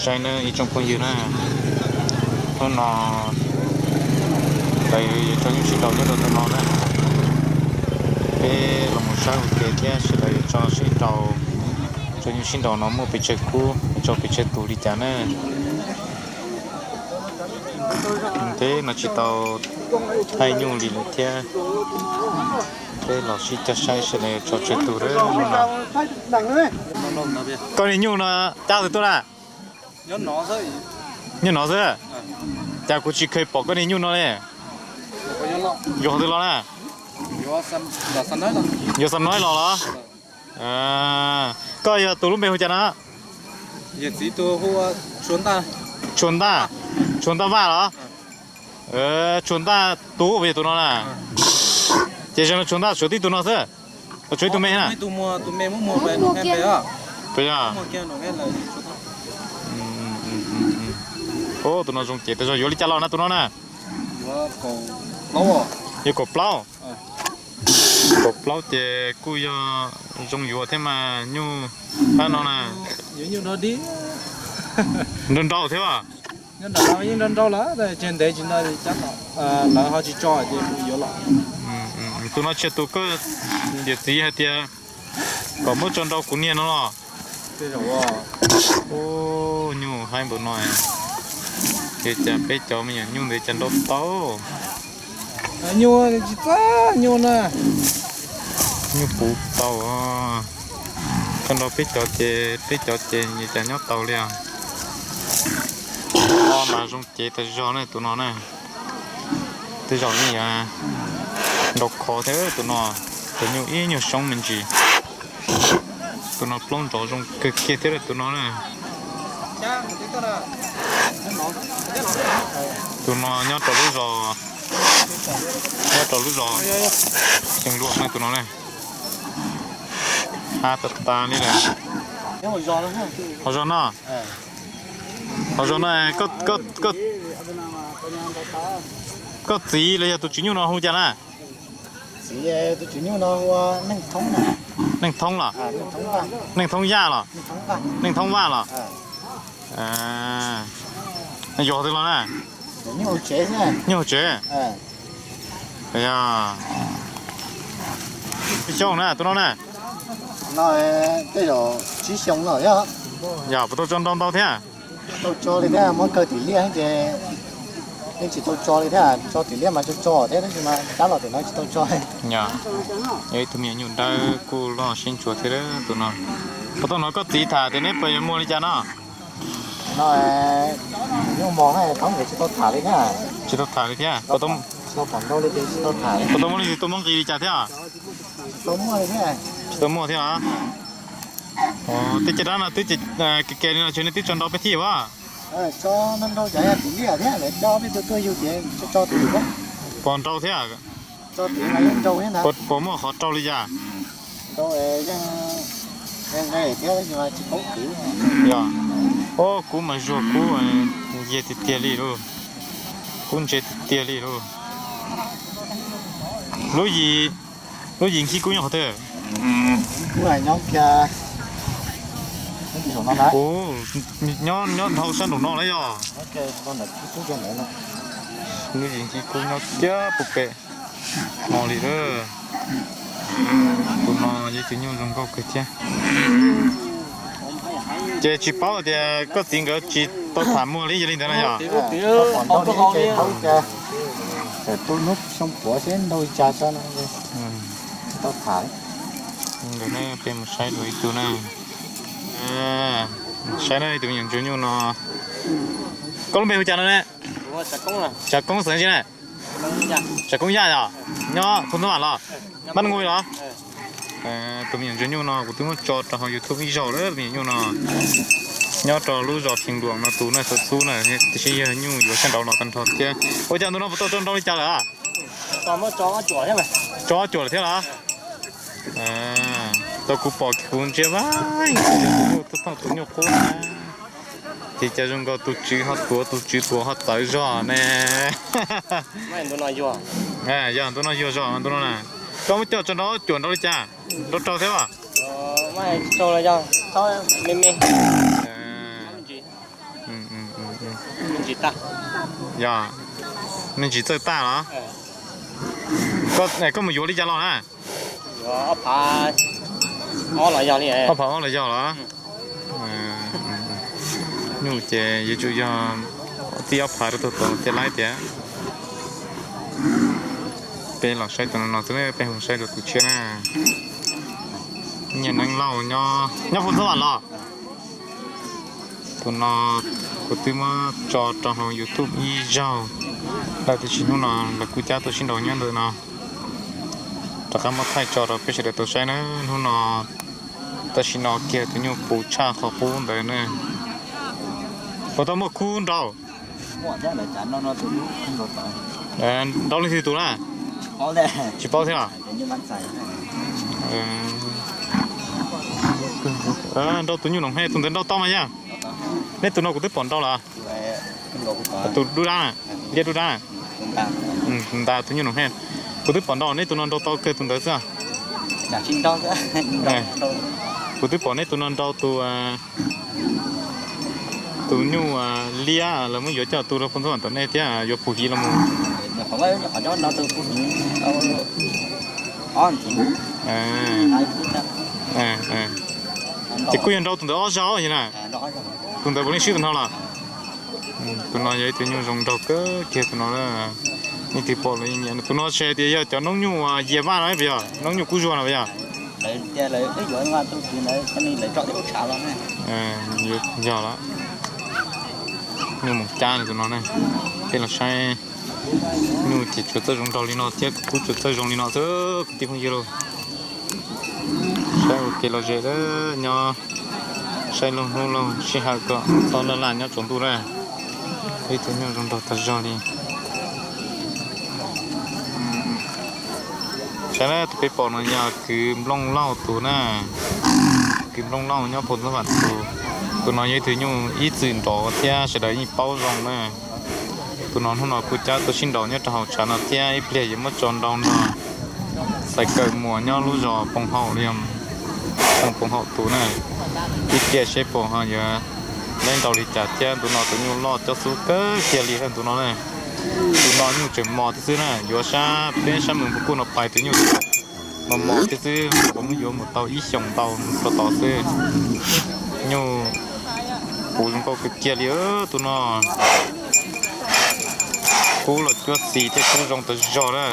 Saib nawb ib tsoom phooj ywg na, hnub no lawv yuav tso nyuj sib nraus nyob rau ntawm no na. Peb los mus saib ua ke thiab seb lawv yuav tso sib nraus, tso nyuj sib nraus no muaj pes tsawg kub, tso pes tsawg tus li cas na. Ntev no tsis tau thaij nyuj li lawm thiab. Peb los sib cog saib seb lawv yuav tso tsawg tus lawm no. Koj niag nyuj no cab twg tuaj na? Nyob no xwb. Cas kuv tsis kheev pom koj niag nyuj no li? Yuav qhov twg los na? Yuav xa noib los los? Koj yog tus lub npe hu cas no? Txhua Ntaj. Txhua Ntaj Vaj los? Txhua Ntaj tus ua yog tus no na. Ces zoo li Txhua Ntaj tshuav tib tug no xwb, tshuav ib tug me na. Puas yog? Tus no zoo cev tas zog, yuav li cas los na tus no na? Yuav kaum plaub. Kaum plaub ces kuj yog zoo yuav thiab mas nyuj pab no na. Nrau nrau thiab. Nyob nram no yeej nrau nrau lawm, tseg ntev tsis nrau, lawv ho tsis tso ces kuv yuav los. Tus no tsis yog tus koj niam txiv hais tias kom muab tso nrau kuv niag no los? Nyuj haib npaum no, ces cas peb cov me nyuam nyuj ntawd cas nrau tau? Nyuj tsis txawj nyuj na. Nyuj puv tau. Tso nrau peb cov ces, peb cov ces cas nyob tau li os. Ob mas zoo cev tas zog na tus no na. Tej zaum yeej yuav nrau khov thiab tus no, tus nyuj ib nyuag xyoob me ntsis. Tus no plaub nrov zoo kawg kiag thiab tus no na. Tus no nyob rau lub zos, nyob rau lub zos Xeev Luam na tus no na. Hab tas tas li lawm. Hauv zos no, hauv zos no, koj txiv los yog tus tswv nyuj no hu cas na? Neej Thoob los? Neej Thoob Yaj los? Neej Thoob Vaj los? Yuav qhov twg los na? Nyuj hauv tsev. Ib xyoos na tus no na? Yog puas tau tso nrau ntau thiab? Tau tso li thiab, muab kaw tim liaj ces yeej tsis tau tso li thiab, tso tim liaj mas tso tso thiab tab sis mas cab los tim no tsis tau tso. Yog ib tug me nyuam nyuj dawb kuj loj sib ntsuas thiab tus no. Puas tau hnov koj txiv tham tias neb puas yuav muag li cas no? No, nyuj mos Thoob nkawd tsis tau tham li thiab. Tsis tau tham li thiab. Puas tau muaj leej twg tuaj muab nqi li cas thiab? Tsis tau muaj thiab los? Tej caj dab no twb ke ke li no ces nws twb tso nrau peb thiab as. Puas nrau thiab? Puas muaj qhov raug li cas? Yog, o kub mas zuag kub, yig tiag tiag li lauj, kub ntse tiag tiag li lauj. Lub yim, lub yim nkig kub nyob qhov twg? Nyob, nyob dhau sab nraum no na yog. Lub yim nkig kub nyob kiag puag pem no li lawm. Tus no yog tus nyuj zoo nkauj kawg thiab. Ces tsis paub tias koj txiv nkawd tsis tau tham muag li yog li ntawd no yog? Tus hnub xyoo puav seb nrau li cas tso no, tsis tau tham. Nkawd ne, peb mus saib dua ib tug na. Saib na, ib tug me nyuam ntsuag nyuj no. Koj lub npe hu cas no ne? Tsav Koob xeem tsi na? Tsav Koob Yaj yom? Nyob Phu Ntuj Vam los? Mab Nui los? Tus me nyuam ntsuag nyuj no kuv twb muab tso rau hauv YouTube ib zaug lawm, tus me nyuam nyuj no nyob rau lub zos Phim Luam no tus na, xov xub na, tiam sis yog nyuj yuav sab nraud los tag nrho thiab. Ua cas ntu no puas tau tso nrau li cas lawm? Tso ob cuam lawm thiab los? Tau kuv pom kuv ntsia vaig, tus nyuj qub na. Ces cas zoo nkaus tus tswv ho tuav, tus tswv tuav ho txawv zog ne. Yog ntu no yuag zog ntu no na. Koj muab coj tso nrau cuam nrau li cas? Nrau raug thiab os? Me me. Yog, me ntsis txawj tag los? Koj mus yuav li cas los na? Ob phav ob los yog los? Nyuj ces yuav tsum yog txij ob phav rau tug tod thiaj laib tiag. Peb los saib tus no no xwb, peb mus saib rau tus tshiab na. Nyiaj Neeb Lauj nyob Phu Ntxhuav Vam los? Tus no kuv twb muab tso rau hauv YouTube ib zaug lawm, tiam sis hnub no lawv kuj cab tuaj sib nraus nyob ntawm no. Rov qab muab thaij tso rau peb sawv daws tau saib na. Hnub no tam sim no kiag tus nyuj puv tshaj qhov qub ntawd na. Puas tau muaj khub nraus? Nraus leej twg tus na? Tsis paub thiab los? Nraus tus nyuj noom he, tus ntawd nraus tau mas yog? Nej tus no kuv twb pom nraus lawm. Tus dub dab, liab dub dab. Ntas tus nyuj noom he, kuv twb pom nraus, nej tus no nraus tau kawg tus ntawd xwb. Kuv twb pom nej tus no nraus tus, tus nyuj liab lawv muab yuav coj tu rau Phu Ntxhuav Vam tom nej thiab yuav Phu Hiv los mus. Ces kuj yog nraus tus ntawd ob zaug na. Tus ntawd puav leej swb tag nrho los? Tus no yog ib tug nyuj zoo nraug kawg kiag tus no. Leej twg pom los nyiam. Tus no ntshe tias yog cov noob nyuj Yias Vaj no puas yog? Noob nyuj Kub Zuag no puas yog? Yog los. Nyuj moos cab tus no ne. Peb los saib nyuj ces tsuas txawj zoo nraug li no thiab, kuv tsuas txawj zoo li no xwb kwv tij phooj ywg lauj. Saib ua kev lom zem nyob, saib laug hnub laug sij hawm kom txhob laj laj nyob tsaus ntuj na. Ib tug nyuj zoo nraug tag zog li. Saib na, tus peb pom no yog kwv Nplooj Lauj tus na. Kwv Nplooj Lauj nyob Phu Ntxhuav Vam tus. Tus no yog ib tug nyuj ib txwm nrov thiab sawv daws yeej paub zoo na. Tus no hnub no kuj cab tuaj sib nraus nyob rau hauv tshav no thiab ib pliag yuav muab tso nrau nrog Xaiv Kawm Muas nyob lub zos Poo Haum li, Poo Haum tus na. Ib pliag seb puas ho yuav laib nrau li cas thiab. Ntu no tus nyuj loj cob xub kawg kiag li ntu no na. Tus no nyuj tseem mos thiab xwb na, yuav sab peb sab Mes Phu Kuj no pais tus nyuj mos mos thiab xwb, puas muab yuav mus tau ib xyoos ntau rau tod xwb. Nyuj puv zoo nkauj kawg kiag li tus no. Kub los cuab xis thiab kub zoo tas zog na.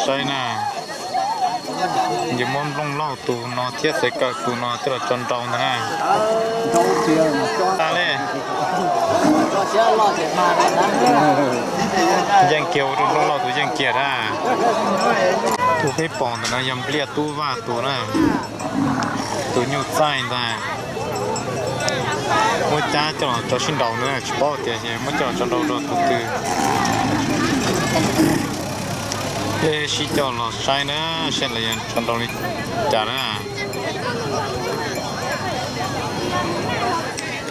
Saib na, yuav muab Nplooj Lauj tus no thiab Xaiv Kawm tus no coj los tso nrau ntag na. Tas li. Yeej kiag ua rau Nplooj Lauj tus yeej kiag na. Tus peb pom ntawm no yog Npliaj Tub Vaj tus na. Tus nyuj txaij ntag. Muab cab coj los tso sib nraus na, tsis paub tias muab coj los tso nrau rau tus twg. Peb sib coj los saib na, saib lawv yuav tso nrau li cas na.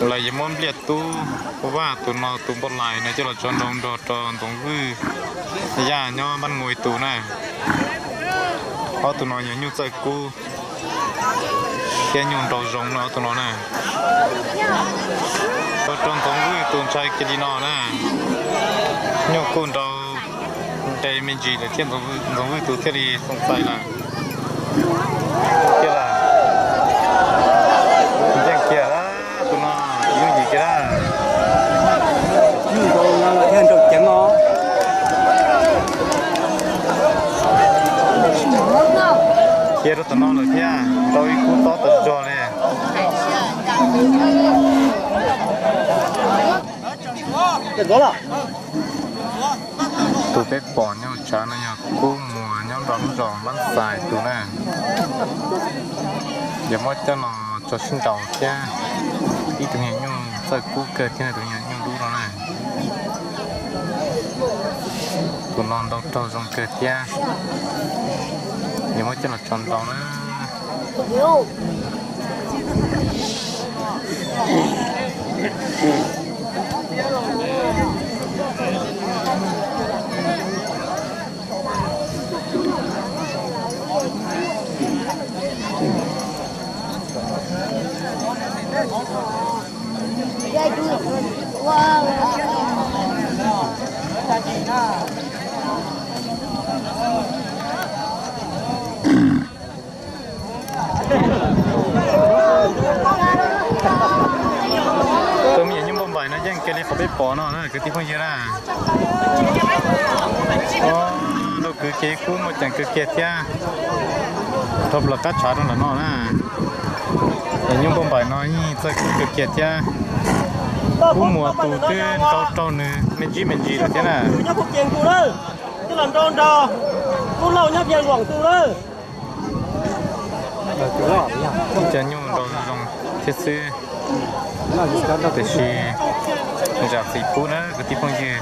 Lawv yuav muab Npliaj Tub Vaj tus no tus npau lais no coj los tso nrau nrog rau Ntxoov Vwj Yaj nyob Npab Nus tus na. Ob tug no yog nyuj txawj kub thiab nyuj nraug zoo na ob tug no na. Ua rau Ntxoov Vwj tus ntshai kiag li no na. Nyuj kuj nrau nqe me ntsis lawm thiab, Ntxoov Vwj tus thiaj li xoom txais lawm. Kiag lawm. Nceej kiag tus no, nyuj yim kiag na. Nyuj nrau no thiaj nrau ceev os. Khiav rau tom no lawm thiab, nrau ib kub tob tas zog li. Tus peb pom nyob hauv tshav no yog Kub Muas nyob rau lub zos Npab Xais tus na. Yuav muab coj los tso sib nraus thiab. Ib tug me nyuam nyuj txawj kub kawg thiab, tus me nyuam nyuj dub no na. Tus no ntau raug zoo kawg thiab. Yuav muab coj los tso nraus na. Tus me nyuam nyuj npauj npaim no yeej kiag li qhov peb pom no na kwv tij phooj ywg na. Rau kwv kiag kub muaj ceem kawg kiag thiab. Dhau plaws qab tshav rau ntawm no na. Es nyuj npauj npaim no yeej txawj kub kawg kiag thiab. Kub muag tus twb ntau raug nws me ntsis me ntsis lawm thiab na. Ib co nyuj ntau zoo thiab xwb, tiam sis zam txim pub na kwv tij phooj ywg.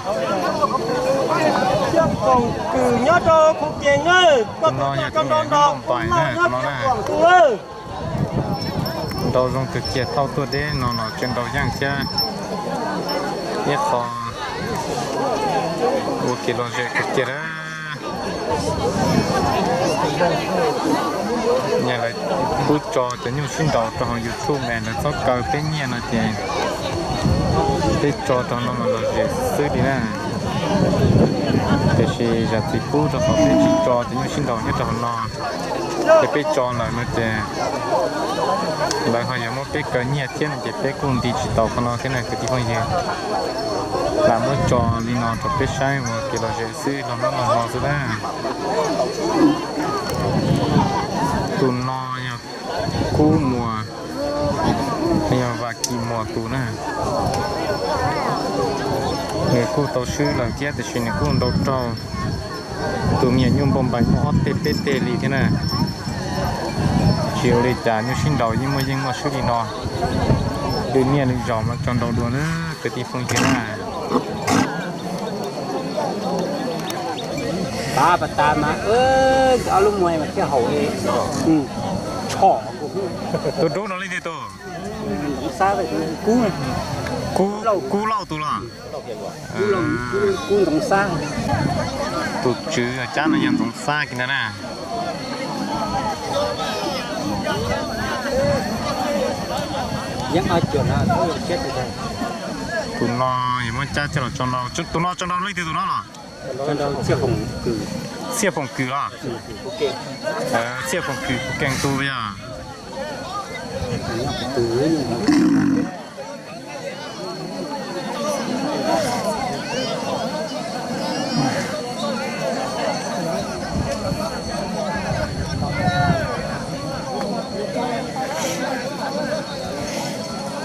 Tus no yog tus me nyuam nyuj npauj npaim na, tus no na. Ntau zoo kawg kiag, tauj tuaj deb no los tseem ntau yeej thiab. Ib qho ua kev lom zem kawg kiag na. Yog lawv pub tso cov nyuj sib nraus rau hauv YouTube mas lawv txhob kaw peb nyiaj no ces peb tso rau no mas lom zem xwb li na. Tiam sis zam txim pub rau qhov peb tsis tso cov nyuj sib nraus nyob rau hauv no. Ces peb tso lawm no ces lawv ho yuav muab peb kaw nyiaj thiab no ces peb kuj nti tsis tau qhov no thiab na kwv tij phooj ywg. Lam muab tso li no rau peb saib ua kev lom zem xwb, los hnub no no xwb na. Tus no yog kub muag, yog vas kis muag tus na. Nws kuj tau swb lawm thiab tiam sis nws kuj ntau raug tus me nyuam nyuj npauj npaim muaj ob teg peb teg li thiab na. Tsis ua li cas, nyuj sib nraus yeej muaj yeej muaj swb li no. Lwm niaj lwm zaus mas tso nraus dua na kwv tij phooj ywg na. Tav pas tas mas ob lub muag mas thiaj haum li. Tshom. Tus dub no leej twg tus? Kub, kub lauj tus los? Kub ntoo xab. Tus tswv cab no yog ntoo xab kiag ntag na. Tus no yuav muab cab coj los tso nraus, tus no tso nraus leej twg tus no los? Txhiaj Foom Kws los? Txhiaj Foom Kws Kuv Kees tus yog. Tus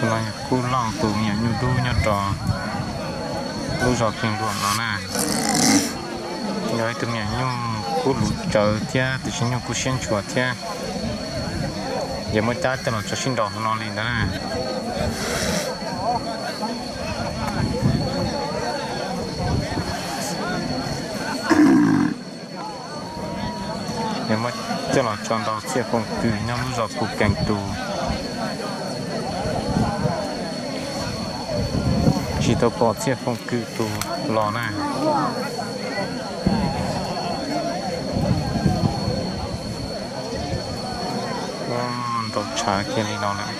no yog Kub Lauj tus me nyuam nyuj dub nyob rau lub zos Kees Luam no na. Yog ib tug me nyuam nyuj kub luv tsawv thiab tiam sis nyuj kub siab ntshua thiab. Yuav muab cab coj los tso sib nraus hauv no li ntawd na. Yuav muab coj los tso nraus Txhiaj Foom Kws nyob lub zos Kuv Kees tus. Tsis tau pom Txhiaj Foom Kws tus los na. Nrau tshav kiag li no lawm.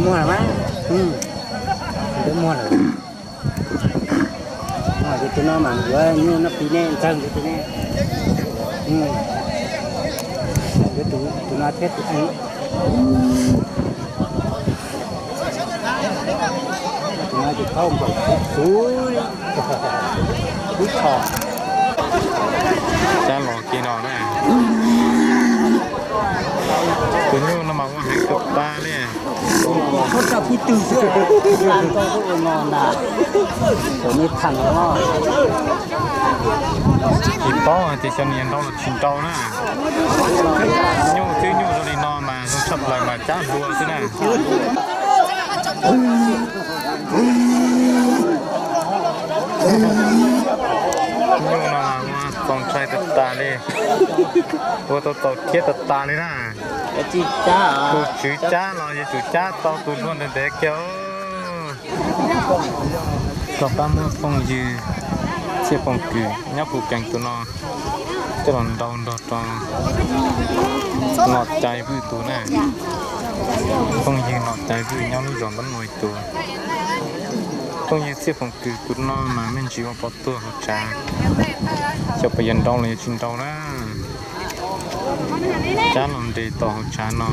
Muag lawm, muag lawm. Tus no mas yuav nyuj noj pis nej ntxawg tus ne. Tus no thiab tus no ces thaub npaum xub li, ib qho. Cab los kiag no na. Tus nyuj no mas ua heev kawg pab li. Tsis paub hais tias xyov nws yuav nrau los tsis nrau na. Nyuj twb nyuj zoo li no mas zoo tshaj plaws mas cab dua xwb na. Nyuj no mas ua txaus ntshai tas tas li. Ua tau txaus thiab tas tas li na. Tus tswv cab los yuav tsum cab tau tus dua ntev ntev kiag. Rov qab muab phooj ywg Txhiaj Foom Kws nyob Phu Kees tus no coj los nrau nrog rau Nom Cai Vwj tus na. Phooj ywg Nom Cai Vwj nyob lub zos Npab Nuj tus. Phooj ywg Txhiaj Foom Kws tus no mas me ntsis ua pov tuag hauv tsav, xyov puas yuav nrau los yuav tsis nrau na. Cab los nres tom hauv tsav no,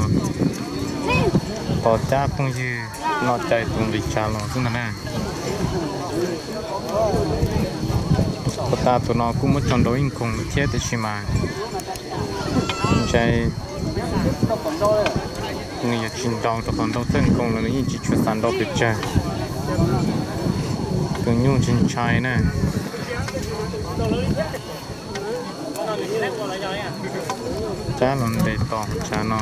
tos cab phooj ywg Nom Cai tus nqis tsav los xwb ntag na. Puag ta tus no kuj muab tso nrau ib nkoos lawm thiab tiam sis mas ntshai nws yuav tsis nrau rau qhov nrau thawj nkoos los nws yeej tsis tshua xav nrau pes tsawg. Tus nyuj ntshai ntshai na. Cab los nres tom tsav no.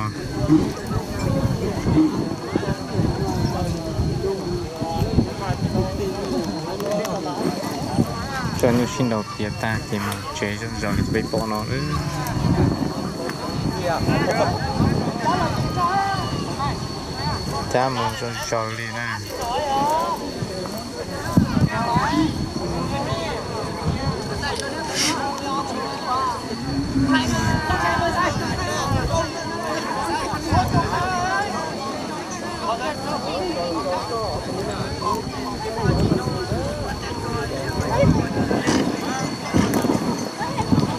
Tso nyuj sib nrau tiav tag ces mus tsev zoj zaws li peb pom no. Cab mus zoj zaws li na.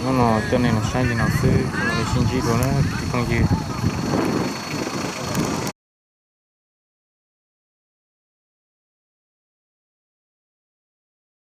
Hnub no coj nej los saib li no xwb, sib ntsib dua na kwv tij phooj ywg.